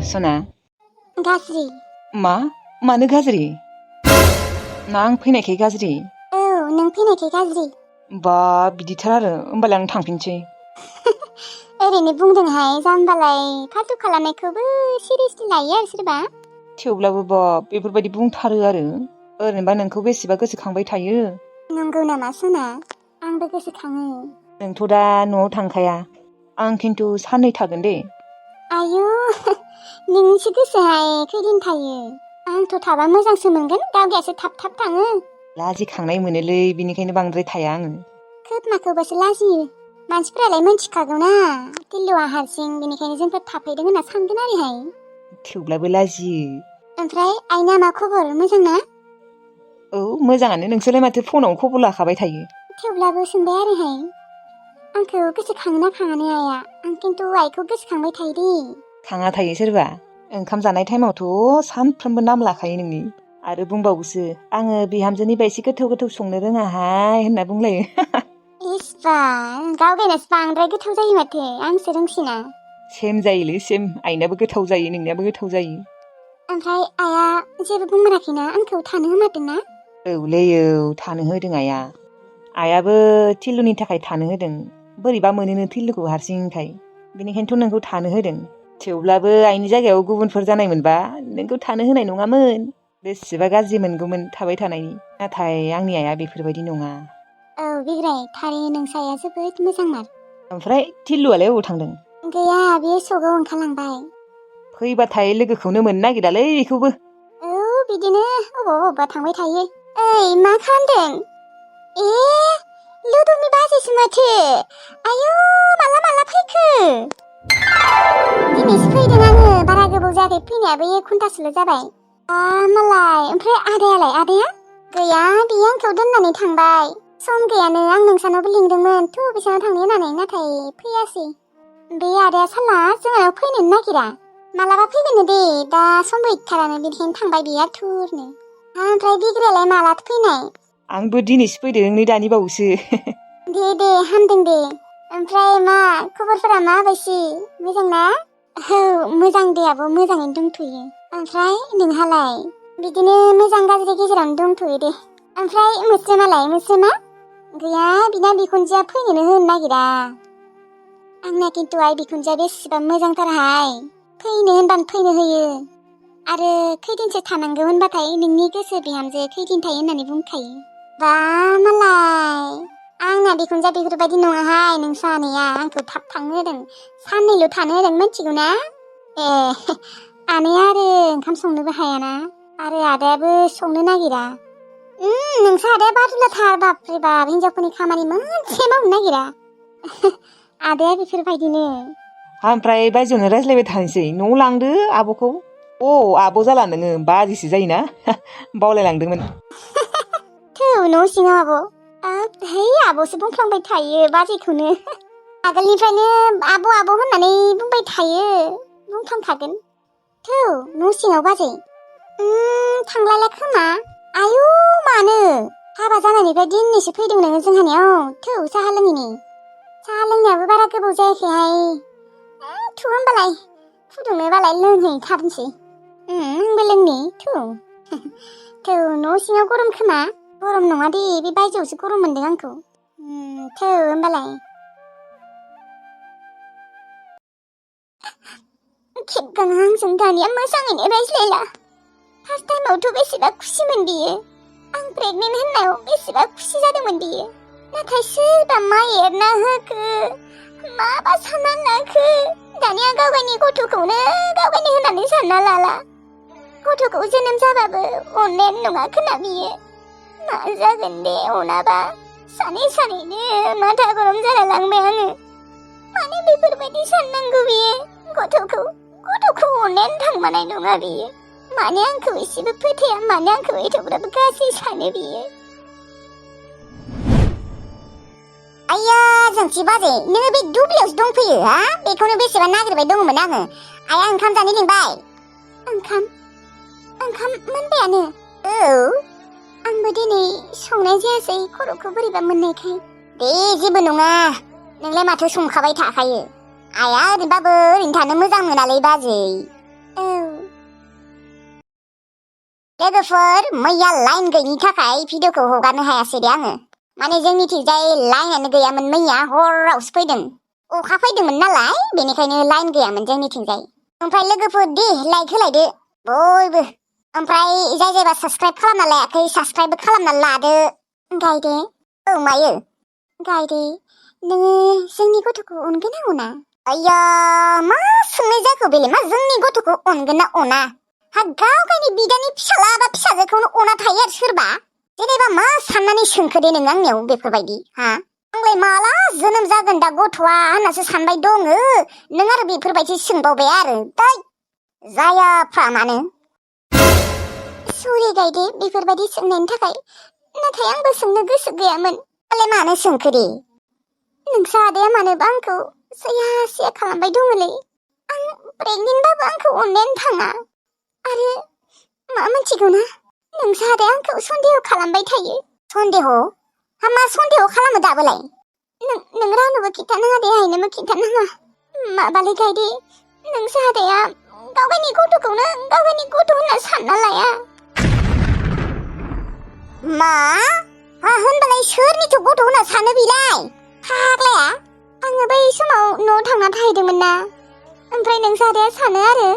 सना गाज्रि मानो गाज्रि ना आं फैनायखाय गाज्रि औ नों फैनायखाय गाज्रि बा बिदिथार आरो होमबालाय आं थांफिनसै ओरैनो बुंदोंहाय जाम्बालाय फाल्तु खालामनायखौबो सिरियासलि लायो आरो सोरबा थेवब्लाबो बाब बेफोरबायदि बुंथारो आरो ओरैनोबा नोंखौ बेसेबा गोसोखांबाय थायो नंगौ नामा सना आंबो गोसोखाङो नोंथ' दा न'आव थांखाया आं खिन्थु साननै थागोन दे आयु नोंसो गोसोहाय खैदिन थायो आंथ' थाबा मोजांसो मोनगोन गावगायासो थाब थाब थाङो लाजिखांनाय मोनोलै बिनिखायनो बांद्राय थाया आङो खोब माखौबासो लाजियो मानसिफोरालाय मोनथिखागौना टिल्लुआ हारसिं बेनिखायनो जोंफोर थाफैदों होनना सानगोन आरोहाय थेवब्लाबो लाजियो ओमफ्राय आइना मा खबर मोजां ना औ मोजाङानो नोंसोरलाय माथो फनाव खबर लाखाबाय थायो थेवब्लाबो सोंबाय आरोहाय आंखौ गोसोखाङोना खाङानो आइया आं खिन्थु आइखौ गोसोखांबाय थायो दे खाङा थायो सोरबा ओंखाम जानाय टाइमावथ' सानफ्रोमबो नाम लाखायो नोंनि आरो बुंबावोसो आङो बिहामजोनि बायसि गोथाव गोथाव संनो रोङाहाय होनना बुंलायो इस्बा गावगायनासो बांद्राय गोथाव जायो माथो आंसो रोंसिना सेम जायोलै सेम आइनाबो गोथाव जायो नोंनियाबो गोथाव जायो ओमफ्राय आइया जेबो बुंमाराखैना आंखौ थानो होमारदोंना औलै औ थानो होदों आइयाबो टिल्लुनि थाखाय थानो होदों बोरैबा मोनोनो टिल्लुखौ हारसिंखाय बेनिखायनोथ' नोंखौ थानो होदों थेवब्लाबो आइनि जायगायाव गुबुनफोर जानाय मोनबा नोंखौ थानो होनाय नङामोन बेसेबा गाज्रि मोनगौमोन थाबाय थानायनि नाथाय आंनि आइया बेफोरबायदि नङा औ बिग्राय थारैनो नोंसाया जोबोद मोजांमार ओमफ्राय टिल्लुआलाय अबाव थांदों गैया बेयो सकआव ओंखारलांबाय फैबाथाय लोगोखौनो मोननो नागिरालै बेखौबो औ बिदिनो अबावबा थांबाय थायो ओइ मा खालामदों ए लुदुनि बाजैसो माथो आयौ माला फैखो दिनैसो फैदों आङो बारा गोबाव जायाखै फैनायाबो 1 घन्टासोल' जाबाय मालाय ओमफ्राय आदाया गैया बियो आंखौ दोननानै थांबाय सम गैयानो आं नोंसानावबो लिंदोंमोन थ' बिसानाव थांनो होननानै नाथाय फैयासै बे आदाया साला जोंहानाव फैनोनो नागिरा मालाबा फैगोननो दे दा समबो गैथारानो बेनिखायनो थांबाय बियो आथुरनो ओमफ्राय बिग्रायालाय मालाथो फैनाय आंबो दिनैसो फैदों नै दानि बावैसो दे हामदों दे ओमफ्राय मा खबरफोरा माबायसि मोजां ना औ मोजां दे आब' मोजाङैनो दंथ'यो ओमफ्राय नोंहालाय बिदिनो मोजां गाज्रि गेजेरावनो दंथ'यो दे ओमफ्राय मोस्रो मा गैया बिना बिखुनजोआ फैनोनो होनो नागिरा आंना खिन्थु आइ बिखुनजोआ बेसेबा मोजांथारहाय फैनो होनबानो फैनो होयो आरो खैदिनसो थानांगौ होनबाथाय नोंनि गोसो बिहामजो खैदिन थायो होननानै बुंखायो बा मालाय आंना बिखुनजोआ बेफोरबायदि नङाहाय नोंसा आनैया आंखौ थाब थांनो होदों साननैल' थानो होदों मिथिगौ ना ए आनैया आरो ओंखाम संनोबो हायाना आरो आदायाबो संनो नागिरा नोंसा आदाया बादुलाथार बाप्रे बाप हिनजावफोरनि खामानि मोनसे मावनो नागिरा आदाया बेफोरबायदिनो ओमफ्राय बायजोआवनो रायज्लायबाय थानोसै न'आव लांदो आब'खौ आब' जाला नोङो बाजैसो जायोना बावलायलांदोंमोन थौ न' सिङाव है आब'सो बुंफ्लांबाय थायो बाजैखौनो आगोलनिफ्रायनो आब' होननानै बुंबाय थायो बुंफ्लांखागोन थौ न' सिङाव बाजै थांलायला खोमा आयु मानो हाबा जानायनिफ्राय दिनैसो फैदों नोङो जोंहानियाव थौ साहा लोङिनि साहा लोंनायाबो बारा गोबाव जायाखैहाय थौ होमबालाय फुदुंनोबालाय लोंहैथारनोसै आंबो लोंनि थौ न' सिङाव गरम खोमा गरम नङा दे बे बायजोआवसो गरम मोनदों आंखौ थौ होमबालाय खेबगां आंजों दानिया मोजाङैनो रायज्लायला फार्स्ट टाइमावथ' बेसेबा खुसिमोन बियो आं प्रेगनेन्ट होननायाव बेसेबा खुसि जादोंमोन बियो नाथाय सोरबा मा एरना होखो माबा सानना लाखो दानिया गावगायनि गथ'खौनो गावगायनि होननानै सानना लाला गथ'खौ जोनोम जाबाबो अननायानो नङा खोना बियो मा जागोन दे अनाबा सानैनो माथा गरम जाना लांबाय आङो माने बेफोरबायदि साननांगौ बियो गथ'खौ अननायानो थांमानाय नङा बियो माने आंखौ एसेबो फोथाया माने आंखौ एथ'ग्राबो गाज्रि सानो बियो आइया जोंथि बाजै नोङो बे दुब्लियावसो दंफैयो हा बेखौनो बेसेबा नागिरबाय दङमोन आङो आइया ओंखाम जानो लिंबाय ओंखाम मोनबायानो औ आंबो दिनै संनाय जायासै खर'खौ बोरैबा मोननायखाय दे जेबो नङा नोंलाय माथो संखाबाय थाखायो आइया ओरैनो थानो मोजां मोनालै बाजै लोगोफोर मैया लाइन गैयिनि थाखाय भिडिअखौ हगारनो हायासै दे आङो। माने जोंनिथिंजाय लाइनानो गैयामोन मैया हरावसो फैदों। अखा फैदोंमोन नालाय बेनिखायनो लाइन गैयामोन जोंनिथिंजाय। ओमफ्राय लोगोफोर दे लाइक होलायदो बयबो। ओमफ्राय जाय जायबा साबस्क्राइब खालामना लायाखै साबस्क्राइबबो खालामना लादो। गायदे औ मायो गायदे नोङो जोंनि गथ'खौ अनगोन ना अना? आया मा सोंनाय जाखो बेलाय मा जोंनि गथ'खौ अनगोन ना अना? हा गाव गावनि बिदानि फिसाला बा फिसाजोखौनो अना थायो आरो सोरबा। जेनेबा मा साननानै सोंखो दे नों आंनियाव बेफोरबायदि हा? आंलाय माला जोनोम जागोन दा गथ'आ होननासो सानबाय दङो। नों आरो बेफोरबायदि सोंबावबाय आरो दै जायाफ्रा मानो। सरि गायदे बेफोरबायदि सोंनायनि थाखाय। नाथाय आंबो सोंनो गोसो गैयामोन। दालाय मानो सोंखो दे? नोंसा आदाया मानोबा आंखौ सैया सैया खालामबाय दङलै। आं प्रेगनेन्टबाबो आंखौ अननायानो थाङा। आरो मा मिथिगौ ना नोंसा आदाया आंखौ सन्देह खालामबाय थायो। सन्देह? हा मा सन्देह खालामो दाबोलाय? नों रावनोबो खिन्थानाङा दे आइनोबो खिन्थानाङा। माबालै गायदे नोंसा आदाया गाव गावनि गथ'खौनो गाव गावनि गथ' होनना सानना लाया। मा? हा होनबालाय सोरनिथो गथ' होनना सानो बिलाय? फाग्लाया आङो बै समाव न'आव थांना थाहैदोंमोन ना। ओमफ्राय नोंसा आदाया सानो आरो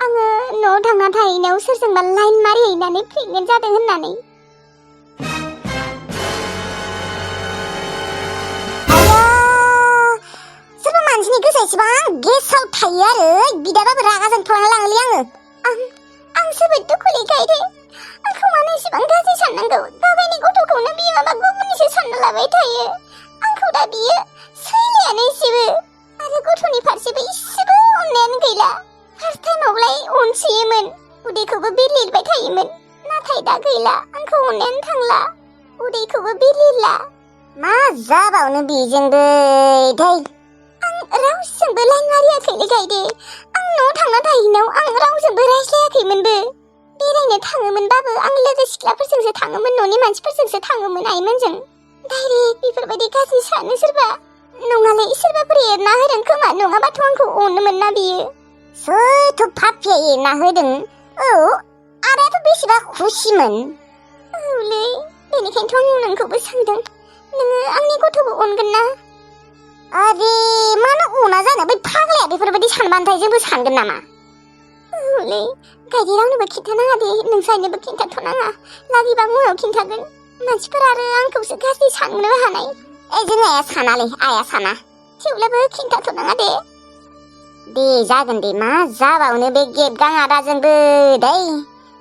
आङो न'आव थांना थाहैनायाव सोरजोंबा लाइन मारिहैनानै प्रेगनेन्ट जादों होननानै। आया सोरबा मानसिनि गोसोआ एसेबां गेसाव थायो आरो बिदाबाबो रागा जोंफ्लांना लाङोलै आङो। आं जोबोद दुखुलै गायदे। आंखौ मानो एसेबां गाज्रि साननांगौ? गाव गावनि गथ'खौनो बियो माबा गुबुननिसो सानना लाबाय थायो। आंखौ दा बियो सैलायानो एसेबो। आरो गथ'नि फारसेबो इसेबो अननायानो गैला। फार्स्ट टाइमावलाय अनसोयोमोन उदैखौबो बिलिरबाय थायोमोन। नाथाय दा गैला आंखौ अननायानो थांला उदैखौबो बिलिरला। मा जाबावनो बेजोंबो दै? आं रावजोंबो लाइन मारियाखैलै गायदे। आं न'आव थांना थाहैनायाव आं रावजोंबो रायज्लायाखैमोनबो। बेरायनो थाङोमोनबाबो आं लोगो सिख्लाफोरजोंसो थाङोमोन न'नि मानसिफोरजोंसो थाङोमोन आइमोनजों। डाइरेक्ट बेफोरबायदि गाज्रि सानो सोरबा। नङालै सोरबाफोर एरना होदों खोमा नङाबाथ' आंखौ अनोमोन ना बियो। सोरथ' पापिया एरना होदों? औ आदायाथ' बेसेबा खुसिमोन। औलै बेनिखायनोथ' आं नोंखौबो सोंदों नोङो आंनि गथ'खौ अनगोन ना? आरे मानो अना जानो बै फाग्लाया बेफोरबायदि सानबाथाय जोंबो सानगोन नामा? औलै गायदे रावनोबो खिन्थानाङा दे नोंसानोबो खिन्थाथ'नाङा। लागिबा उनाव खिन्थागोन। मानसिफोरा आरो आंखौसो गाज्रि साननोबो हानाय। जों आइया सानालै आइया साना। थेवब्लाबो खिन्थाथ'नाङा दे। दे जागोन दे मा जाबावनो बे गेबगां आदाजोंबो दै।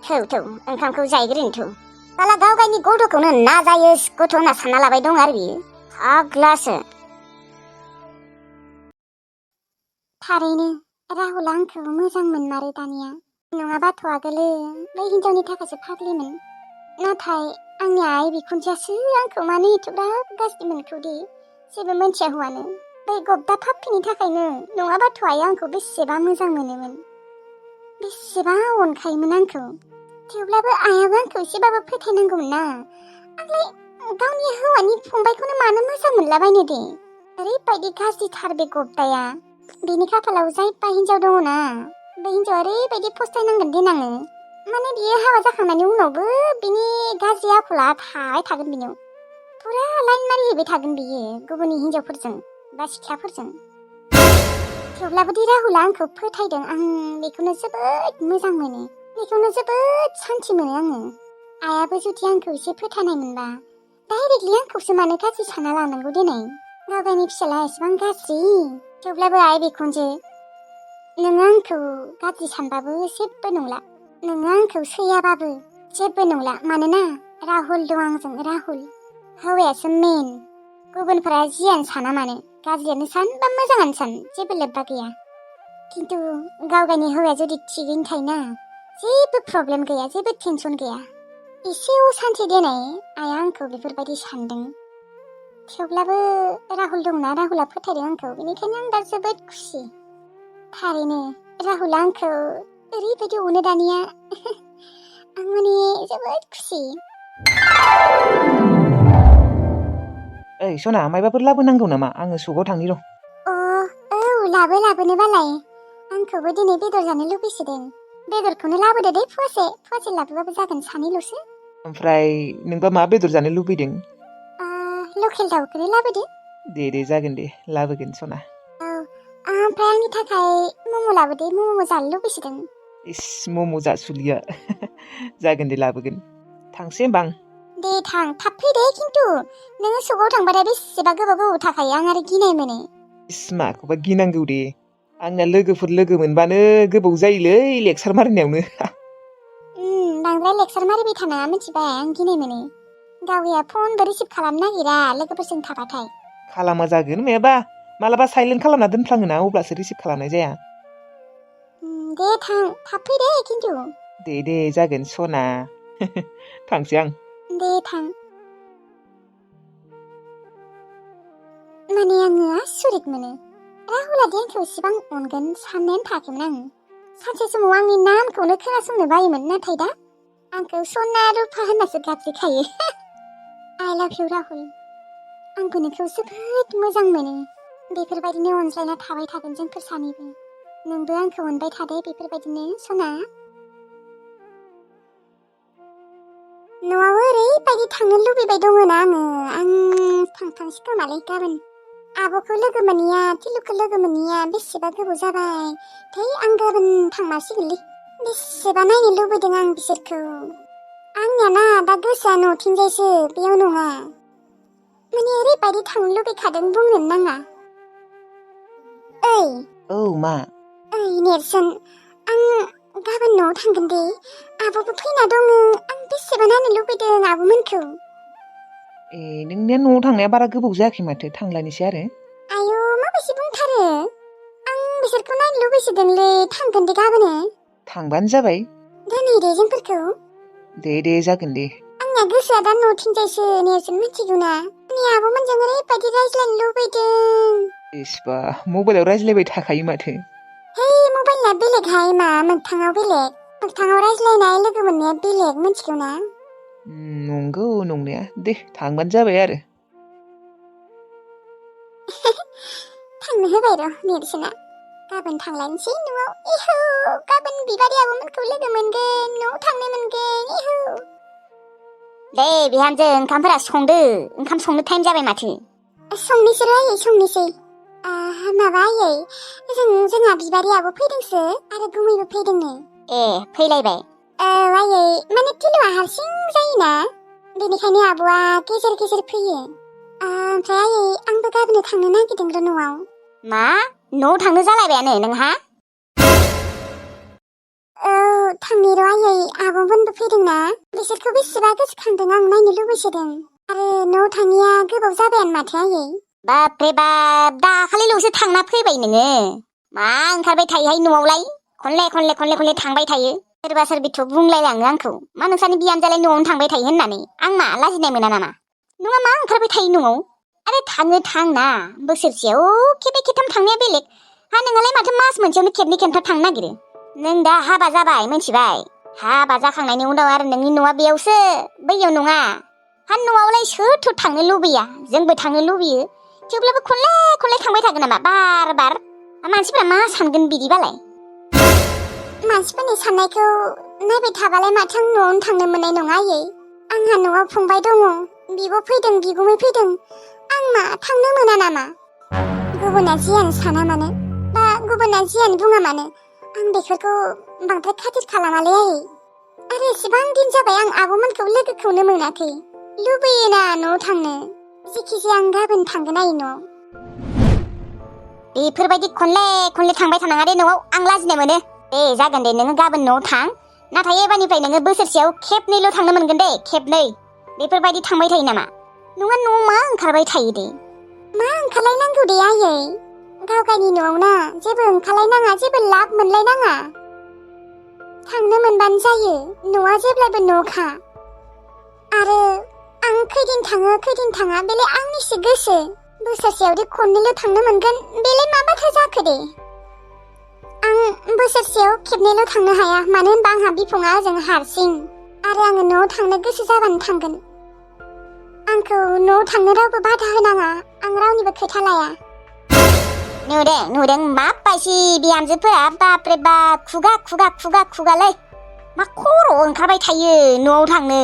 थौ ओंखामखौ जायग्रोनोथ'। साला गाव गावनि गथ'खौनो नाजायो गथ' होनना सानना लाबाय दं आरो बियो फाग्लासो। थारैनो राहुल आंखौ मोजां मोनमारो दानिया। नङाबाथ' आगोलो बै हिनजावनि थाखायसो फाग्लिमोन। नाथाय आंनि आइ बिखुनजोआसो आंखौ मानो एथ'ग्राब गाज्रि मोनखो दे जेबो मोनथिया हौवानो। बै गब्दा पाप्पिनि थाखायनो नङाबाथ' आइया आंखौ बेसेबा मोजां मोनोमोन। बेसेबा अनखायोमोन आंखौ। थेवब्लाबो आइयाबो आंखौ एसेबाबो फोथायनांगौमोन ना। आंलाय गावनि हौवानि फंबायखौनो मानो मोजां मोनलाबायनो दे? ओरैबायदि गाज्रिथार बे गब्दाया। बिनि खाफालाव जायबा हिनजाव दङ ना बे हिनजावा ओरैबायदि फस्थायनांगोन देनाङो। माने बियो हाबा जाखांनायनि उनावबो बिनि गाज्रि आखला थाबाय थागोन बिनियाव। फुरा लाइन मारिहैबाय थागोन बियो गुबुननि हिनजावफोरजों बा सिख्लाफोरजों। थेवब्लाबो दि राहुलआ आंखौ फोथायदों आं बेखौनो जोबोद मोजां मोनो। बेखौनो जोबोद सान्थि मोनो आङो। आइयाबो जुदि आंखौ एसे फोथायनाय मोनबा डाइरेक्टलि आंखौसो मानो गाज्रि सानना लानांगौ देनाय? गाव गावनि फिसाला एसेबां गाज्रि। थेवब्लाबो आइ बिखुनजो नोङो आंखौ गाज्रि सानबाबो जेबो नंला। नोङो आंखौ सैयाबाबो जेबो नंला। मानोना राहुल दं आंजों। राहुल हौवायासो मेन। गुबुनफोरा जियानो साना मानो गाज्रियानो सान बा मोजाङानो सान जेबो लोब्बा गैया। खिन्थु गाव गावनि हौवाया जुदि थिगैनो थायोना जेबो प्रब्लेम गैया जेबो टेनसन गैया। एसे असान्थि देनाय आइया आंखौ बेफोरबायदि सानदों। थेवब्लाबो राहुल दंना राहुलआ फोथायदों आंखौ। बेनिखायनो आं दा जोबोद खुसि। थारैनो राहुलआ आंखौ ओरैबायदि अनो दानिया आं माने जोबोद खुसि। ओइ सना मायबाफोर लाबोनांगौ नामा? आङो सकाव थांनि र'। औ लाबोनोबालाय आंखौबो दिनै बेदर जानो लुबैसोदों। बेदरखौनो लाबोदो दे फुवासे लाबोबाबो जागोन सानैल'सो। ओमफ्राय नोंबा मा बेदर जानो लुबैदों? लकेल दाउखौनो लाबोदो। दे जागोन दे लाबोगोन सना। औ ओमफ्राय आंनि थाखाय मम' लाबोदो, मम' जानो लुबैसोदों। इस मम' जासुलिया जागोन दे लाबोगोन। थांसै होमबा आं। दे थां, थाब फै दे खिन्थु। नोङो सकाव थांबाथाय बेसेबा गोबाव थाखायो, आं आरो गिनाय मोनो। इस माखौबा गिनांगौ दे। आंना लोगोफोर लोगो मोनबानो गोबाव जायोलै लेक्सार मारिनायावनो। बांद्राय लेक्सार मारिबाय थानाङा मिथिबाय, आं गिनाय मोनो। गावैया फनबो रिसिभ खालामनो नागिरा लोगोफोरजों थाबाथाय। खालामा जागोन मायाबा मालाबा साइलेन्ट खालामना दोनफ्लाङोना अब्लासो रिसिभ खालामनाय जाया। दे थां, थाब फै दे खिन्थु। दे जागोन सना। थांसै आं। दे थां। माने आङो आसरित मोनो, राहुला दि आंखौ इसेबां अनगोन साननायानो थायाखैमोन आं। सानसे समाव आंनि नामखौनो खोनासंनो बायोमोन, नाथाय दा आंखौ सना रुफा होननासो गाबज्रिखायो। आइ लाभ इउ राहुल। आंबो नोंखौ जोबोद मोजां मोनो। बेफोरबायदिनो अनज्लायना थाबाय थागोन जोंफोर सानैबो। नोंबो आंखौ अनबाय थादे बेफोरबायदिनो सना। न'आव ओरैबायदि थांनो लुबैबाय दङना आं थांसै खोमालै गाबोन। आब'खौ लोगो मोनैया, थिलुखौ लोगो मोनैया बेसेबा गोबाव जाबाय। आं गाबोन थांमारसिगोनलै। बेसेबा नायनो लुबैदों आं बिसोरखौ। आंनिया ना दा गोसोआ न'थिंजायसो, बेयाव नङा। माने ओरैबायदि थांनो लुबैखादों बुंनोनो नाङा। ओइ। औ मा? ओइ नेरसोन, आं गाबोन न'आव थांगोन दे। आब'बो फैना दङ। आं बेसेबा नायनो लुबैदों आब'मोनखौ। नोंनिया न'आव थांनाया बारा गोबाव जायाखै माथो, थांलायनोसै आरो। आयौ माबायदि बुंथारो। आं बिसोरखौ नायनो लुबैसोदोंलै, थांगोन दे गाबोनो। थांबानो जाबाय। दोनै दे जोंफोरखौ। दे जागोन दे। आंनिया गोसोआ दा न'थिंजायसो नेरसोन, मिथिगौना। आंनि आब'मोनजों ओरैबायदि रायज्लायनो लुबैदों। इसिबा मबाइलाव रायज्लायबाय थाखायो माथो। है मबाइलना बेलेगहाय, मा मोगथाङाव बेलेग। मोगथाङाव रायज्लायनाय लोगो मोननाया बेलेग, मिथिगौना। नंगौ नंनाया, दे थांबानो जाबाय आरो। थांनो होबाय र' नेरसोना। गाबोन थांलायनोसै न'आव। इहु गाबोन बिबारि आब'मोनखौ लोगो मोनगोन, न'आव थांनो मोनगोन। इहु। दे बिहामजो, ओंखामफोरा संदो। ओंखाम संनो टाइम जाबाय माथो। संनोसै र' आयै, संनोसै। माबा आयै, जोंहा बिबारि आब' फैदोंसो आरो गुमैबो फैदोंनो। फैलायबाय? आयै, माने थिलुआ हारसिं जायोना, बेनिखायनो आब'आ गेजेर गेजेर फैयो। ओमफ्राय आयै, आंबो गाबोन थांनो नागिरदों र' न'आव। मा? न'आव थांनो जालायबायानो नोंहा? औ थांनि र' आयै, आब'मोनबो फैदोंना। बिसोरखौ बेसेबा गोसोखांदों आं, नायनो लुबैसोदों। आरो न'आव थांनाया गोबाव जाबायानो माथो आयै। बाप्रे बाप, दाखालिल'सो थांना फैबाय नोङो। मा ओंखारबाय थायोहाय न'आवलाय? खनले थांबाय थायो। सोरबा सोरबिथ' बुंलायलाङो आंखौ, मा नोंसानि बिहामजोआलाय न'आवनो थांबाय थायो होननानै। आं मा लाजिनाय मोना नामा? नोंहा मा ओंखारबाय थायो न'आव? आरे थांना, बोसोरसेयाव खेबनै खेबथाम थांनाया बेलेग। नोंहालाय माथो मास मोनसेयावनो खेबनै खेबथाम थांनो नागिरो। नों दा हाबा जाबाय, मिथिबाय? हाबा जाखांनायनि उनाव आरो नोंनि न'आ बेयावसो, बैयाव नङा। न'आवलाय सोरथो थांनो लुबैया, जोंबो थांनो लुबैयो। थेवब्लाबो खनले थांबाय थागोन नामा बार? मानसिफ्रा मा सानगोन बिदिबालाय? मानसिफोरनि साननायखौ नायबाय थाबालाय माथो आं न'आवनो थांनो मोननाय नङा आयै। आंहा न'आव फंबाय दङ, बिब' फैदों, बिगुमै फैदों। आं मा थांनो मोना नामा? गुबुना जियानो साना मानो, बा गुबुना जियानो बुङा मानो, आं बेफोरखौ बांद्राय खाथिर खालामालै आयै। आरो एसेबां दिन जाबाय आं आब'मोनखौ लोगोखौनो मोनाखै। लुबैयोना न'आव थांनो। जेखिजाया आं गाबोन थांगोन आयै न'आव। बेफोरबायदि खनले थांबाय थानाङा दे न'आव, आं लाजिनाय मोनो। दे जागोन दे, नोङो गाबोन न'आव थां। नाथाय एबारनिफ्राय नोङो बोसोरसेयाव खेबनैल' थांनो मोनगोन दे, खेबनै। बेफोरबायदि थांबाय थायो नामा? नोंहा न'आव मा ओंखारबाय थायो दे? मा ओंखारलायनांगौ दे आयै? गावगायनि न'आव ना जेबो ओंखारलायनाङा, जेबो लाब मोनलायनाङा। थांनो मोनबानो जायो, न'आ जेब्लाबो न'खा। आरो आं खैदिन थाङो खैदिन थाङा बेलाय आंनिसो गोसो। बोसोरसेयावदि खननैल' थांनो मोनगोन, बेलाय मा बाथ्रा जाखो दे? आं बोसोरसेयाव खेबनैल' थांनो हाया, मानो होनबा आंहा बिफङा ओजों हारसिं। आरो आङो न'आव थांनो गोसो जाबानो थांगोन। आंखौ न'आव थांनो रावबो बाधा होनाङा, आं रावनिबो खोथा लाया। नुदों माबायसि बिहामजोफोरा बाप्रे बाप खुगालै मा खर' ओंखारबाय थायो न'आव थांनो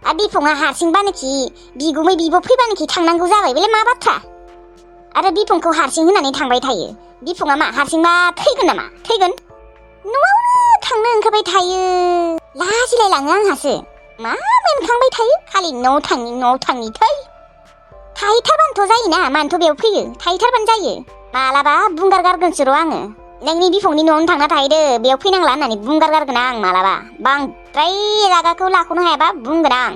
आरो बिफंआ हारसिंबानोखि बिगुमै बिब' फैबानोखि थांनांगौ जाबाय बेलाय मा बाथ्रा आरो बिफंखौ हारसिं होनानै थांबाय थायो बिफंआ मा हारसिंबा थैगोन नामा थैगोन न'आवनो थांनो ओंखारबाय थायो लाजिलायलाङो आंहासो मा मोनखांबाय थायो खालि न'आव थाङि थै थाहैथारबानोथ' जायोना मानोथ' बेयाव फैयो थाहैथारबानो जायो मालाबा बुंगार गारगोनसो र' आङो नोंनि बिफंनि न'आवनो थांना थाहैदो बेयाव फैनांला होननानै बुंगार गारगोन आं मालाबा बांद्राय रागाखौ लाख'नो हायाबा बुंगोन आं